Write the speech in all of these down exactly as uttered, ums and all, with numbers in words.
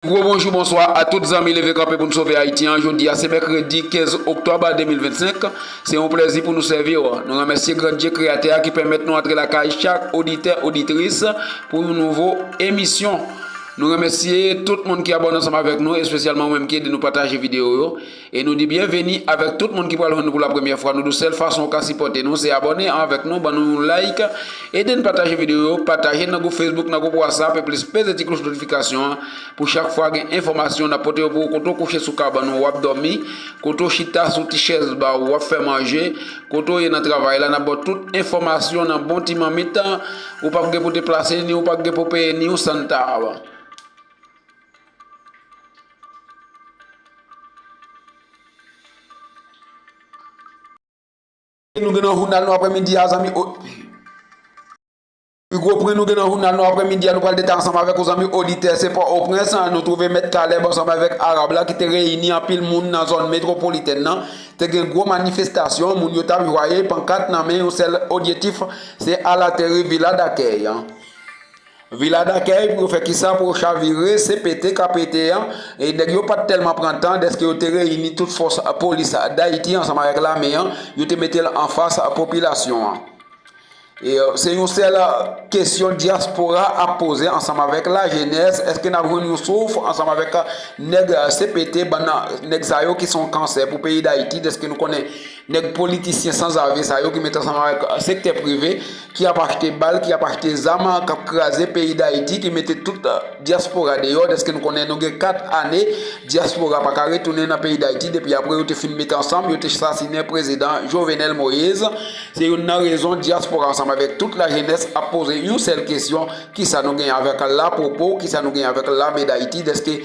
Gwo bonjou, bonswa a tout zanmi Leve Kanpe pou n Sove Ayiti an. Jodi a se mèkredi kenz oktòb de mil vennsenk. Se yon plèzi pou nou sèvi w. Nou remèsye Gran Dye Kreyatè a ki pèmèt nou antre lakay chak oditè, oditris pou yon nouvo emisyon. Nou remèsye tout moun ki abòne ansanm avèk nou, espesyalman ou menm ki ede nou pataje videyo yo. E nou di byenveni avèk tout moun ki pral jwenn nou pou la premyè fwa. Nou di w sèl fason ou ka sipòte nou, se abòne avèk nou, ban nou yon like, ede n pataje videyo yo, pataje nan gwoup Facebook, nan gwoup WhatsApp, e plis peze ti kloch notifikasyon an pou chak fwa gen enfòmasyon n ap pote yo pou ou. Kote w kouche sou kabann ou, w ap dòmi, kote w chita sou ti chèz ba ou, w ap fè manje, kote w ye nan travay la, n ap ba w tout enfòmasyon nan bon ti manmit, ou p ap gen pou deplase, ni ou p ap gen pou peye ni yon sant tab. Nou gen nan jounal nou aprèmidi a, zanmi o-, pi gwo pwen nou gen nan jounal nou aprèmidi a, nou pral detay ansanm avèk ou, zanmi oditè, se Pòtoprens, nou twouve Mèt Kalèb ansanm avèk Arab la ki te reyini anpil moun nan zòn metwopolitèn nan. Te gen gwo manifestasyon, moun yo t ap jwaye pankat nan men, yon sèl objektif, se al ateri Vila Dakèy. Vila Dakèy, pou yo fè kisa, pou yo chavire C P T K P T an. E nèg yo pa t tèlman pran tan, dèske yo te reyini tout fòs polis Dayiti ansanm avèk lame an, yo te mete l anfas popilasyon an. E, euh, se yon sèl, euh, kesyon dyaspora ap poze ansanm avèk lajenès, èske n ap jwenn yon souf ansanm avèk, euh, nèg, euh, C P T, bann, euh, nèg sa yo ki se yon kansè pou peyi Dayiti, dèske nou konnen nèg politisyen sanzave sa yo ki mete ansanm avèk, euh, sektè prive, ki ap achte bal, ki ap achte zam, k ap kraze peyi Dayiti, ki mete tout, euh, dyaspora deyò, dèske nou konnen nou gen kat ane dyaspora pa ka retounen nan peyi Dayiti, depi apre yo te fin met ansanm, yo te sasinen prezidan Jovenel Moïse. Se youn nan rezon dyaspora ansanm avèk tout lajenès ap poze yon sèl kesyon, kisa nou gen avèk lapwopo, kisa nou gen avèk lame Dayiti, dèske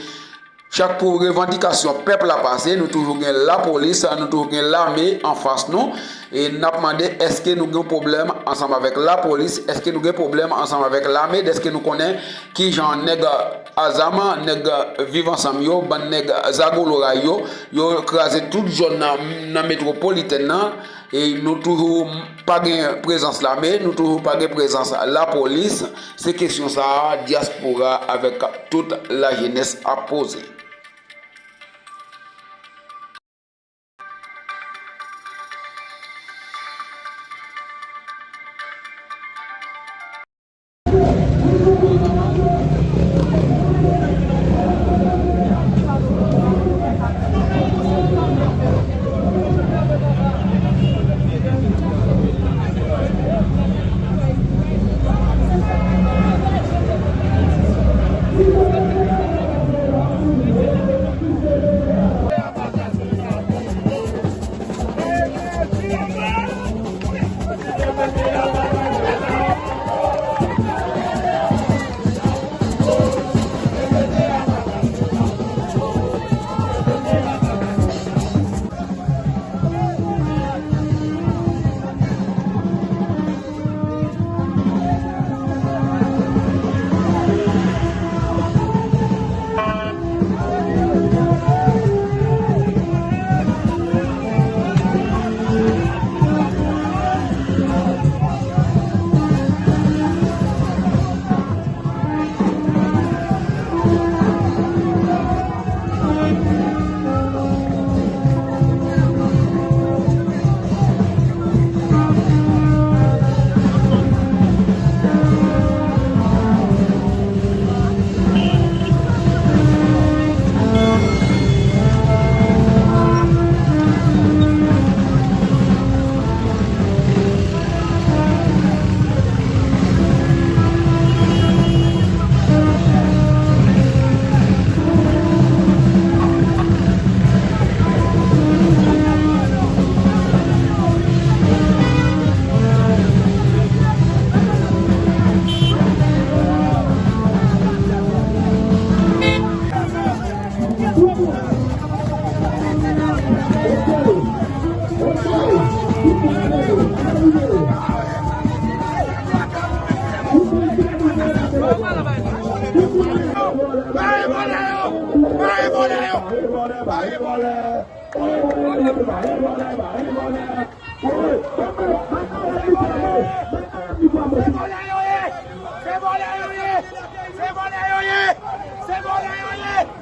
chak pou revandikasyon pèp la pase, nou toujou gen lapolis, nou toujou gen lame anfas nou. E n ap mande, èske nou gen pwoblèm ansanm avèk lapolis? Èske nou gen pwoblèm ansanm avèk lame? Dèske nou konnen kijan nèg a zam, nèg Viv Ansanm yo, bann nèg Zagoloray yo, yo kraze tout zòn nan, nan metwopolitèn nan. E nou toujou pa gen prezans lame, nou toujou pa gen prezans lapolis. Se kesyon sa a dyaspora avèk tout lajenès ap poze. Se vòlè yo ye! Se vòlè yo ye! Se vòlè yo ye! Se vòlè yo ye!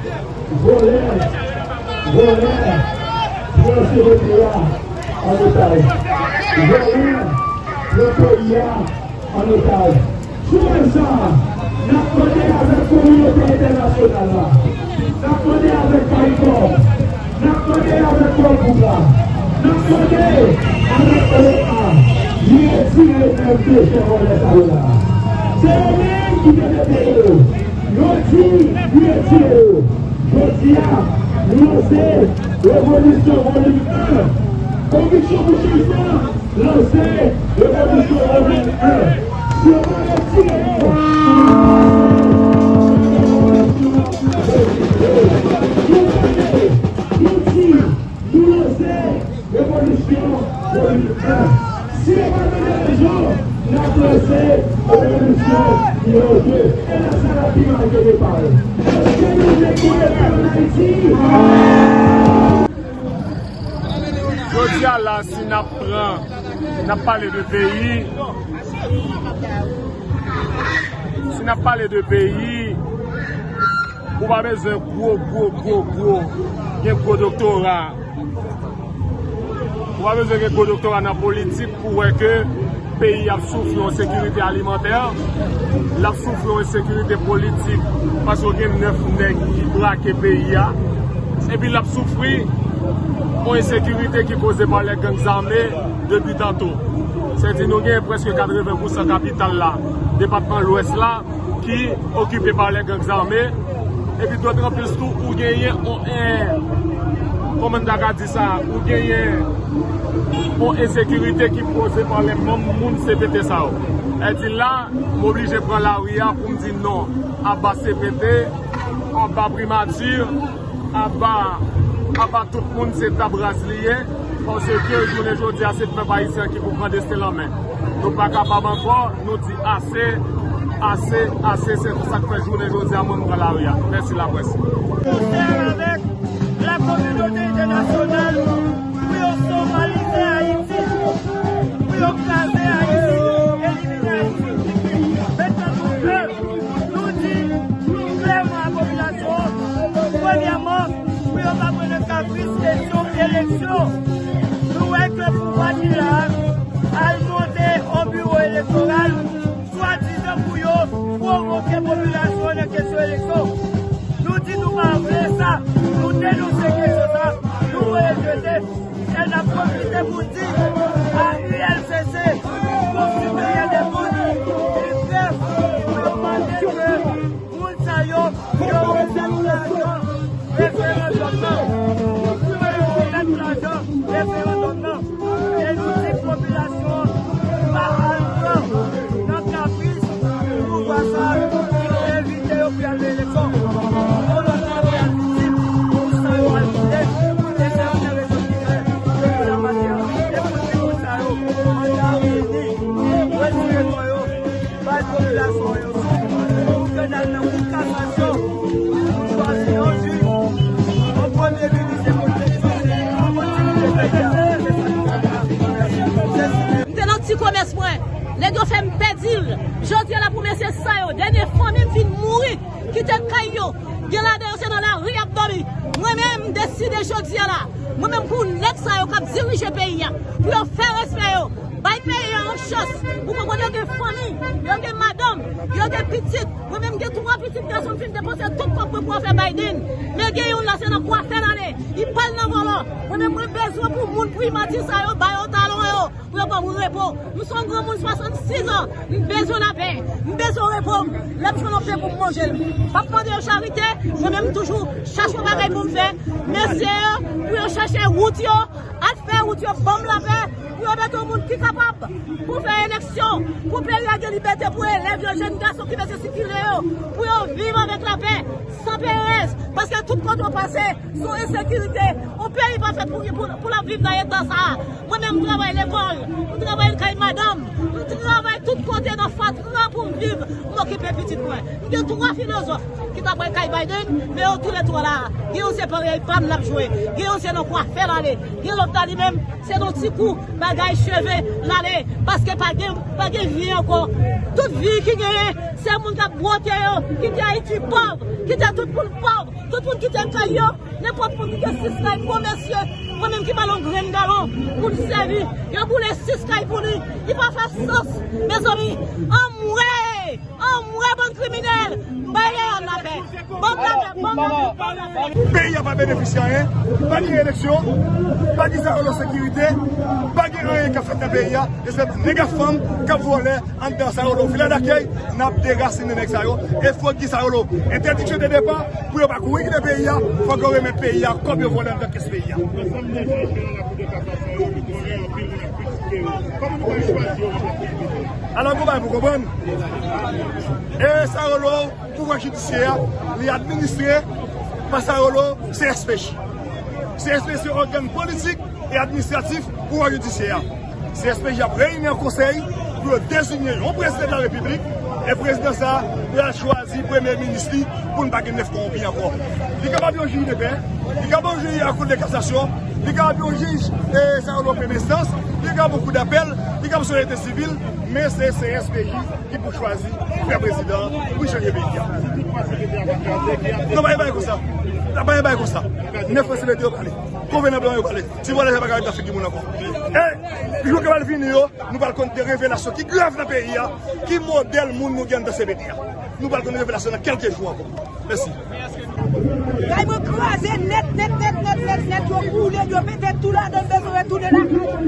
Vòlè, vòlè, pran C P T a an otaj. Vòlè, pran peyi a an otaj. Sou baz sa a, n ap mande avèk kominote entènasyonal la, n ap mande avèk CARICOM, n ap mande avèk Core Group la, n ap mande avèk O A, li retire menm de chèf vòlè sa yo la. Se yo menm ki te mete yo. Yo di, li retire yo. Jodi a, nou lanse revolisyon volim en. Konviksyon pou chanjman. Lanse revolisyon volim en. Si yo pa retire yo, nou lanse revolisyon volim en. Si yo pa mande rezon, n ap lanse revolisyon nimewo de. E la sa la pi mal ke de pare. Èske nou vle koudeta ann Ayiti? Jodi a la, si n ap pran, n ap pale de peyi, si n ap pale de peyi, ou pa bezwen gwo, gwo, gwo, gwo, gen gwo doktora. Ou pa bezwen gen gwo doktora nan politik pou wè ke peyi ap soufri yon sekirite alimantè, l ap soufri yon ensekirite politik, paske gen nèf nèg ki brake peyi a, epi l ap soufri yon ensekirite ki koze pa lè gang zame depi tanto. Sèdi nou gen prèske katreven pousan kapital la, depatman Lwès la, ki okipe pa lè gang zame, epi dòt anplis tou, ou genyen on, eh, kòman n ta ka di sa, ou genyen on ensekirite ki koze pa lè menm moun C P T sa yo. Sèdi la, m oblije pran lari a pou m di non, aba C P T, aba primati, aba, aba tout moun, se tab ras li ye, paske jounen jodi a, se pèp ayisyen ki pou pran desten l an men. Nou pa kapab ankò, nou di ase, ase, ase, se sa k fè jounen jodi a, mwen, m pran lari a. Mèsi laprès. Konsèy avèk la kominote entènasyonal pou yo somalize Ayiti, pou yo kraze Ayiti, elimine Ayiti. Mentnan nou klè, nou di klèman a popilasyon an, Popilasyon nan kesyon eleksyon. Nou di nou pa vle sa. Nou denonse kesyon sa. Nou voye jete. E n ap pwofite pou di a U L C C, Constituant Indépendant, U P F, pou yo mande ke moun sa yo, yo remèt lajan referandòm nan. Pou yo remèt lajan referandòm nan. E nou di popilasyon an pa al pran nan kapris pouvwa sa ki envite yo pou y al nan eleksyon. Yon lòt fwa pou y al viktim pou sa yo al kite. E se youn nan rezon ki fè ke nou la mache a. E pou di moun sa yo, ann al reyini, retire kò yo, bay popilasyon an yon sou, pou ke n al nan Kou Kasasyon, pou chwazi yon jij, yon premye minis e konn eleksyon, pou dirije peyi a. Se sa nou fè la. Mèsi. M te nan ti komès mwen. Nèg yo fè m pèdi l. Jodi a la pou mesye sa yo, dènye fanmi m fin mouri, kite kay yo. Gen ladan yo se nan lari y ap dòmi. Mwen menm, m deside jodi a la, mwen menm pou nèg sa yo k ap dirije peyi a, pou yo fè respè yo, bay peyi a yon chans. Ou konprann, yo gen fanmi, yo gen madanm, yo gen pitit. Mwen menm, m gen twa pitit gason, m fin depanse tout kòb mwen pou afè Biden. Men gen youn la, se nan kwafè l ale. Li pa al nan vòlò. Mwen menm, mwen bezwen pou moun primati sa yo ba yo talon yo, pou yo ban m repo. M se yon granmoun swasannsis an. M bezwen lapè. M bezwen repo m. Lè m jwenn yon pye pou m manje l. M p ap mande yo charite. Mwen menm, m toujou chache yon bagay pou m fè. Mesye yo, pou yo chache wout yo, al fè wout yo, ban m lapè. Pou yo mete yon moun ki kapab pou fè eleksyon, pou peyi a gen libète, pou elèv yo, jèn gason ki bezwen sikile yo, pou yo viv avèk lapè, san perèz, paske tout kote w pase, se yon ensekirite. Yon peyi pa fèt pou, pou, pou l ap viv nan eta sa a. Mwen menm, m travay lekòl, m travay kay madanm, m travay tout kote nan fatra pou m viv, m okipe pitit mwen. M gen twa filozòf ki t ap al kay Biden, men yo toulètwa la. Gen yon se parèy pa m l ap jwe, gen yon se nan kwafè l ale, gen lòt la li menm, se nan ti kou bagay cheve l ale, paske pa gen, pa gen vi ankò. Tout vi ki genyen, se moun k ap bwote yo, kite Ayiti pòv, kite tout moun pòv, tout moun kite kay yo. Nenpòt moun ki gen sis kay, gwo mesye, mwen menm ki ba l yon grenn galon pou l sèvi, yo boule sis kay pou li. Li pa fè sans, mezanmi. Anmwe! Anmwe, bann kriminèl! Bay Leon lapè! Ban m lapè! Ban m lapè! Ban m lapè! Peyi a pa benefisye anyen. Pa gen eleksyon. Pa gen sa yo nan sekirite. Pa gen anyen k ap fèt nan peyi a. E se nèg ak fanm k ap vòlè anndan sa yo nan vila dakèy. N ap derasinen nèg sa yo. E fòk Guy Sarolo, entèdiksyon de depa, pou yo pa kouri kite peyi a. Fòk yo remèt peyi a kòb yo vòlè anndan kès peyi a. Ansanm de jèn nan Lakou de Kasasyon yo ki konnen anpil moun ap kritike yo. Kòman nou pral chwazi yo nan kòb peyi a? Alò, gon bagay pou konprann. E Sarolo, pouvwa jidisyè a, li administre pa Sarolo, C S P J. C S P J se ògàn politik e administratif pouvwa jidisyè a. C S P J ap reyini an konsèy pou yo deziye yon prezidan de la repiblik, e prezidan sa a pral chwazi premye minis li pou n pa gen nèf kowonpi ankò. Li kapab yon jij de pè, li kapab yon jij a Kou de Kasasyon, li kapab yon jij, e, sa yo nan premye enstans, li kapab yon kou dapèl, li kapab sosyete sivil, men se C S P J ki pou chwazi fè prezidan pou chanje peyi a. Non, pa gen bagay konsa. Pa gen bagay konsa. Nèf an se mete yo pale. Konvenab lan yo pale. Ti vòlè sa pa ka ret nan figi moun ankò. E jou k ap vini yo, nou pral konn de revelasyon ki grav nan peyi a, ki modèl moun nou gen anndan C P T a. Nou pral konn revelasyon nan kèlke jou ankò. Mèsi. Kay mwen kraze nèt, nèt, nèt, nèt, nèt, nèt, yo boule, yo mete tou ladan, m bezwen retounen lakay mwen.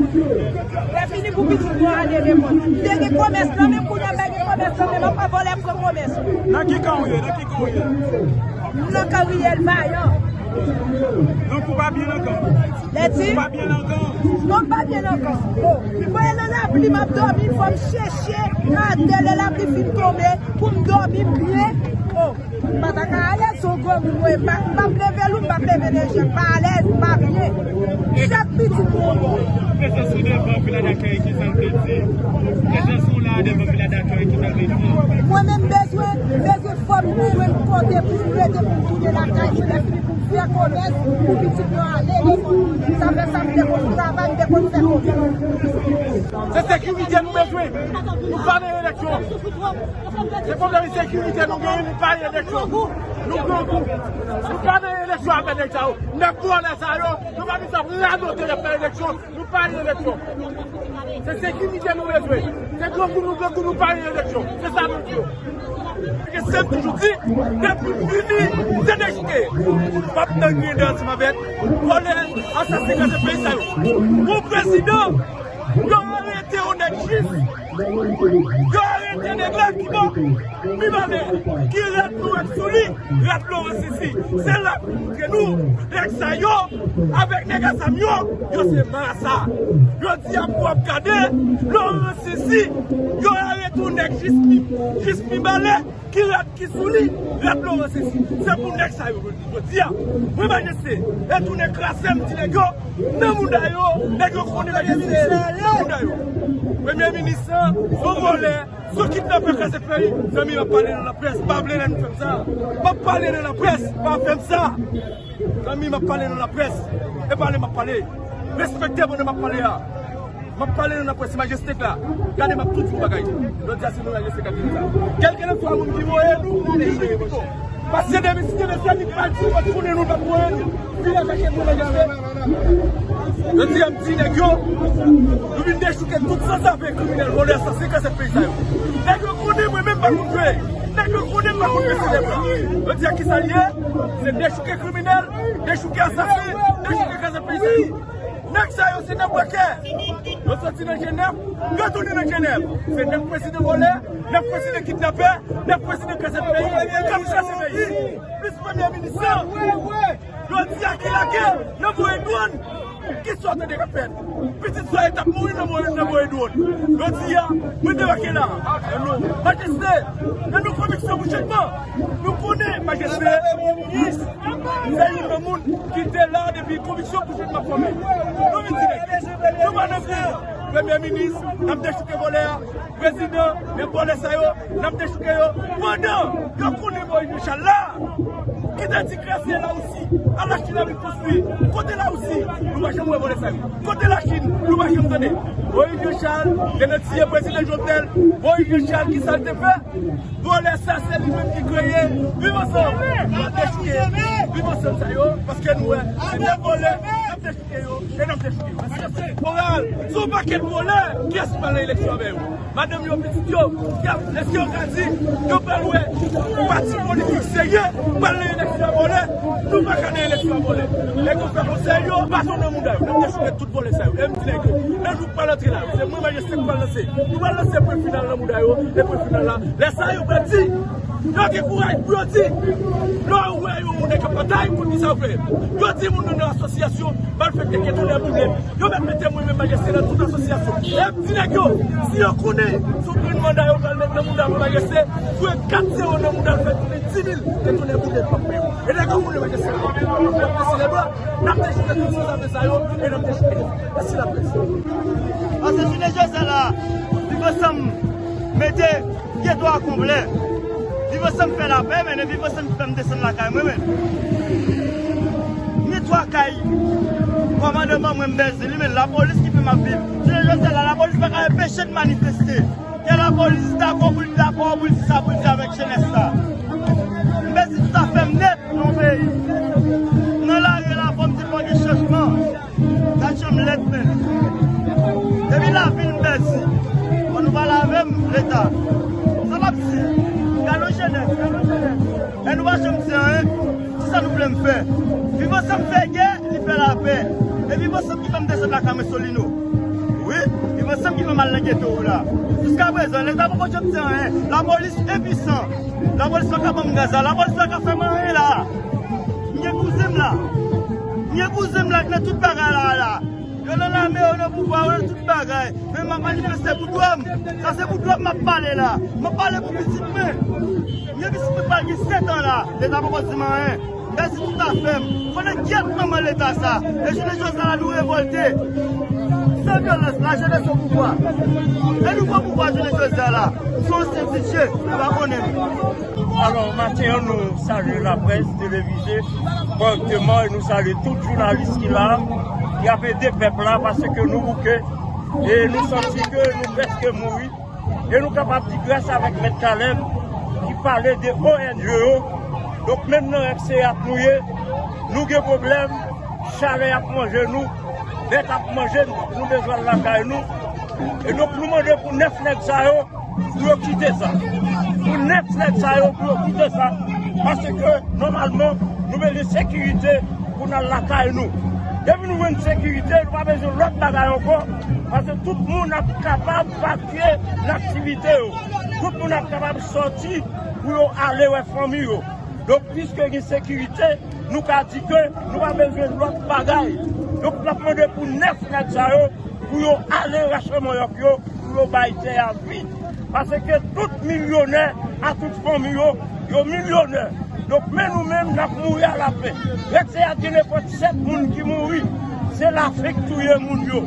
Lè fini pou pitit mwen ale lekòl. M te gen komès nan men m, kounye a m pa gen komès nan men m, m ap pa vòlè pran komès. Nan ki kan w ye? Nan ki kan w ye? M nan kan Riyèl Vayan. Donk ou pa byen nan kan? Lè di? Ou pa byen nan kan? Non, m pa byen nan kan. Bon, mwen nan lapli, m ap dòmi, fò m chèche atè lè lapli fin tonbe pou m dòmi byen. Oh, m pa ta ka alèz, se yon granmoun mwen, m pa, m p ap leve lou, m p ap leve lejè, m pa alèz, m pa byen. Chak pitit mwen. Prezans ou devan vila dakèy, ki sa l vle di? Prezans ou la devan vila dakèy, ki sa l vle di? Mwen menm bezwen, bezwen fò m jwenn kote pou m rete, pou m tounen lakay mwen, lè fini pou m fè komès, pou pitit mwen ale lekòl. Sa fè sa m te konn travay, m te konn fè komès. Sekirite nou bezwen. Nou pa nan eleksyon. Se pwoblèm sekirite nou genyen, nou pa nan eleksyon. Nou grangou. Nou pa nan eleksyon avèk nèg sa yo. Nèg vòlè sa yo, nou pa bezwen radote lè fè eleksyon. Nou pa nan eleksyon. Se sekirite nou bezwen. Se grangou nou, grangou nou pa nan eleksyon. Se sa nou di yo. Paske sa m toujou di, depi m vini, se dechouke. P ap nan griyen de ansanm avèk vòlè, asasen, gate peyi sa yo. Yon prezidan, yo arete yon nèg jis. Yo arete nèg la ki bon, pi malè, ki rad nou wè sou li, rad Laurent Cécy. Se la pou montre nou, nèg sa yo, avèk nèg a zam yo, yo se marasa. Jodi a pou w ap gade, Laurent Cécy, yo arete yon nèg jis pi, jis pi malè, ki rad ki sou li, rad Laurent Cécy. Se pou nèg sa yo jodi, jodi a. Mwen majeste, e tounen kraze m di nèg yo, nan mouda yo, nèg yo konnen majeste, nan mouda yo. Premye minis lan, se yon vòlè, se yon kidnapè kraze peyi. Zanmi, m ap pale nan laprès, pa vle lè nou fè m sa. M ap pale nan laprès, pa fè m sa. Zanmi, m ap pale nan laprès. E pale m ap pale. Respekte pandan m ap pale a. M ap pale nan laprès, majeste la. Gade, m ap tou di yon bagay. Jodi a, se nou majeste k ap di sa. Kèlkelanswa moun ki voye nou, nou vini pito. Paske depi si te mesye ki pati, w ap konnen nou p ap voye nou. Vin atake nou, majeste. Jodi a, m di nèg yo, nou vin dechouke tout sanzave, kriminèl, vòlè, asasen, kraze peyi sa yo. Nèg yo konnen mwen menm pa konn jwe. Nèg yo konnen m pa konn jwe silèb la. Jodi a, kisa l ye? Se dechouke kriminèl, dechouke asasen, dechouke kraze peyi sa yo. Nèg sa yo se nan bwakè. Yo soti nan Jenèv, yo tounen nan Jenèv. Se nèf prezidan vòlè, nèf prezidan kidnapè, nèf prezidan kraze peyi, k ap kraze peyi. Plis premye minis lan. Jodi a ki lage nan voye dwòn. Kisa w tande k ap fèt? Pitit sa yo t ap mouri nan voye, nan voye dwòn. Jodi a, mwen debake la. Majeste, nan nou konviksyon pou chanjman. Nou konnen majeste se youn nan moun ki te la depi konviksyon pou chanjman fòme. Nou vin di nèg, nou pa nan gou. Premye minis, n ap dechouke vòlè a. Prezidan, men vòlè sa yo, n ap dechouke yo. Pandan yo konnen Moïse Michel la, ki te di kraze Larisi, a Lachin ap vin konstwi. Kote Larisi, nou pa janm wè vòlè sa yo. Kote Lachin, nou pa janm tande. Moïse Michel te nan tiye prezidan Jovenel. Moïse Michel, kisa l te fè? Vòlè sa, se li menm ki kreye Viv Ansanm. N ap dechouke Viv Ansanm sa yo, paske nou wè se de vòlè, n ap dechouke yo, e n ap dechouke yo. Moral, se yon pakèt vòlè, kiyès ki pral nan eleksyon avè yo? Madanm yo, pitit yo, y ap, èske yo ka di yo pral wè yon pati politik serye pral nan eleksyon a vòlè? Nou pa ka nan eleksyon a vòlè. Nèg yo fè konsèy yo, baton nan mouda yo. N ap dechouke tout vòlè sa yo. E m di nèg yo, nan jou k pral antre la, se mwen majeste k pral lanse. Nou pral lanse pwen final nan mouda yo, e pwen final la. Lè sa yo pral di, yo gen kouraj pou yo di, lè yo wè yon moun k ap batay, pou kisa yo fè? Yo di moun nan nan asosyasyon, malfektè, ke tonè boule. Yo mèt mete mwen menm majeste nan tout asosyasyon. E m di nèg yo, si yo konnen, sou grenn manda yo pral met nan mouda mwen majeste, jwe kat zewo nan mouda l fè tounen di mil, ke tonè boule l p ap fè yo. E nèg yo konnen majeste, w ap mesi lè bwa, n ap dechouke tout sanzave sa yo, e n ap dechouke yo. Mèsi laprès. Paske jounen jodi a la, Viv Ansanm mete geto a konplè. Viv Ansanm fè lapè, men e Viv Ansanm ki fè m desann lakay mwen, men. M gen twa kay kòmandan ban mwen, m bèze li, men lapolis ki fè m ap viv. Jounen jodi a la, lapolis pa ka anpeche n manifeste. Ke lapolis dakò pou l dakò, pou l di sa pou l di avèk jenès la. M bèze tout afè m nèt nan peyi. Nan lari la, fò m di fò gen chanjman. Gad jan m lèd, men. Depi lavi n bèze, fò nou pa lave m, Leta. Sa m ap di, gade yon jenès, gade yon jenès. E nou pa janm di anyen. Kisa nou vle m fè? Viv Ansanm fè gè, li fè lapè. E Viv Ansanm ki fè m desann lakay mwen Solino. Wi, Viv Ansanm ki fè m al nan geto la. Jiskaprezan, Leta poko janm di anyen. Lapolis enpisan. Lapolis pa ka ban m gaz la. Lapolis pa ka fè m anyen la. M gen kouzen m la. M gen kouzen m la ki nan tout bagay la, la. Yo nan lame, yo nan pouvwa, yo nan tout bagay. Men m ap manifeste pou dwa m. Sa se pou dwa m m ap pale la. M ap pale pou pitit mwen. M gen pitit mwen k pral gen sèt an la. Leta poko di m anyen. Mèsi tout afè m. Konnen gyèt manman Leta sa. E jounen jodi a la, nou revòlte. San vyolans, lajenès o pouvwa. E nou pran pouvwa jounen jodi a la. Se yon sentitye, nou pa konnen. Alò, maten an, nou salye laprès televize kòrèkteman e nou salye tout jounalis ki la, ki ap ede pèp la, paske nou bouke. E nou santi ke nou prèske mouri. E nou kapab di gras avèk Mèt Caleb ki pale de O N G yo. Donk, menm nan Rèk Seyat nou ye, nou gen pwoblèm, chalè ap manje nou, bèt ap manje nou, nou bezwen al lakay nou. E donk, nou mande pou nèf nèg sa yo, pou yo kite sa. Pou nèf nèg sa yo, pou yo kite sa. Paske, nòmalman, nou bezwen sekirite pou n al lakay nou. Depi nou jwenn sekirite, nou pa bezwen lòt bagay ankò. Paske tout moun ap kapab patye nan aktivite yo. Tout moun ap kapab sòti pou yo ale wè fanmi yo. Donk, piske gen sekirite, nou ka di ke nou pa bezwen lòt bagay. Donk, n ap mande pou nèf nèg sa yo, pou yo ale rache manyòk yo, pou yo bay tè a vit. Paske tout milyonè a tout fanmi yo, yo milyonè. Donk, men nou menm, n ap mouri alapen. Rèk Seyat gen nenpòt sèt moun ki mouri. Se lafen k touye moun yo.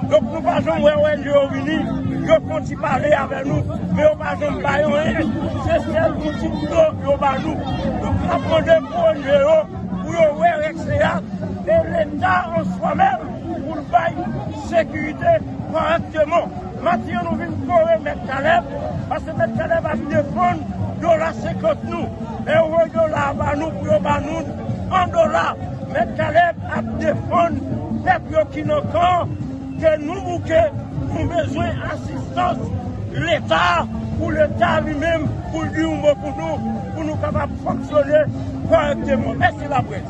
Donk, nou pa janm wè O N G yo vini, yo fè yon ti pale avè nou, men yo pa janm bay anyen. Se sèl yon ti dlo yo ba nou. Donk, n ap mande pou O N G yo, pou yo wè Rèk Seyat e Leta an swa menm pou l bay sekirite kòrèkteman. Maten an, nou vin kore Mèt Caleb, paske Mèt Caleb ap defann dola senkant nou. E yo voye dola a ba nou pou yo ba nou l an dola. Mèt Caleb ap defann pèp yo ki nan kan an, ke nou bouke, nou bezwen asistans Leta, pou Leta li menm, pou l di yon mo pou nou, pou nou kapab fonksyone kòrèkteman. Mèsi laprès.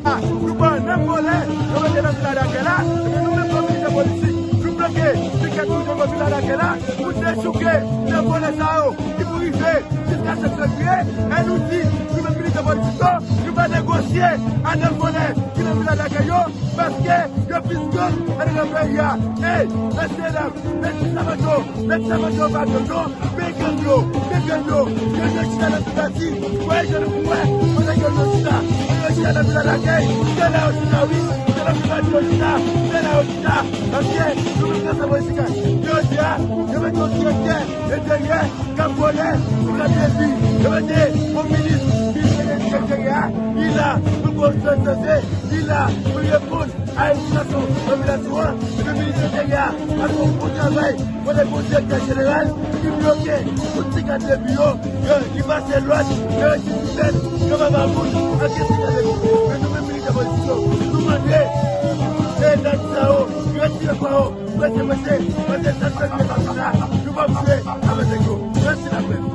A, nou pran nèf vòlè, yo mete nan vil Ladakè la, epi nou menm kòm militan politik, nou bloke tikèt pou yo nan vil Ladakè la, pou dechouke nèf vòlè sa yo, ki pou rive jiska senk fevriye, e nou di, nou menm militan politik yo, nou pa negosye a nèf vòlè ki nan vil Ladakè yo, paske yo plis gang anndan peyi a. Ey, mesye dam, met sa manto, met sa manto pa gang yo, men gang yo, men gang yo, gang yo chita nan tout pati. Wè, jan nou wè, kote gang yo chita, gang yo chita nan vil Ladakè, se la yo chita, wi, se nan vil Ladakè yo chita, se la yo chita. Paske nou menm nan sa politika, jodi a, yo mete yon direktè enteryè k ap vòlè sou kat de vi. Yo mete yon minis, minis enteryè a, li la pou l konsanse, li la pou l reponn a edikasyon popilasyon an, epi minis enteryè a ap fè yon bon travay, kote gon direktè jeneral ki bloke tout ti kat de vi yo, yo, ki pase lòd, yo, ki fèt, yo, vagabon, ak ti kat de vi. Men nou menm militè pozisyon, nou mande, se nèg sa yo, yo retire kò yo, prese, prese, prese, sa fè nou pa chita, nou p ap jwe avèk nèg yo. Mèsi laprès.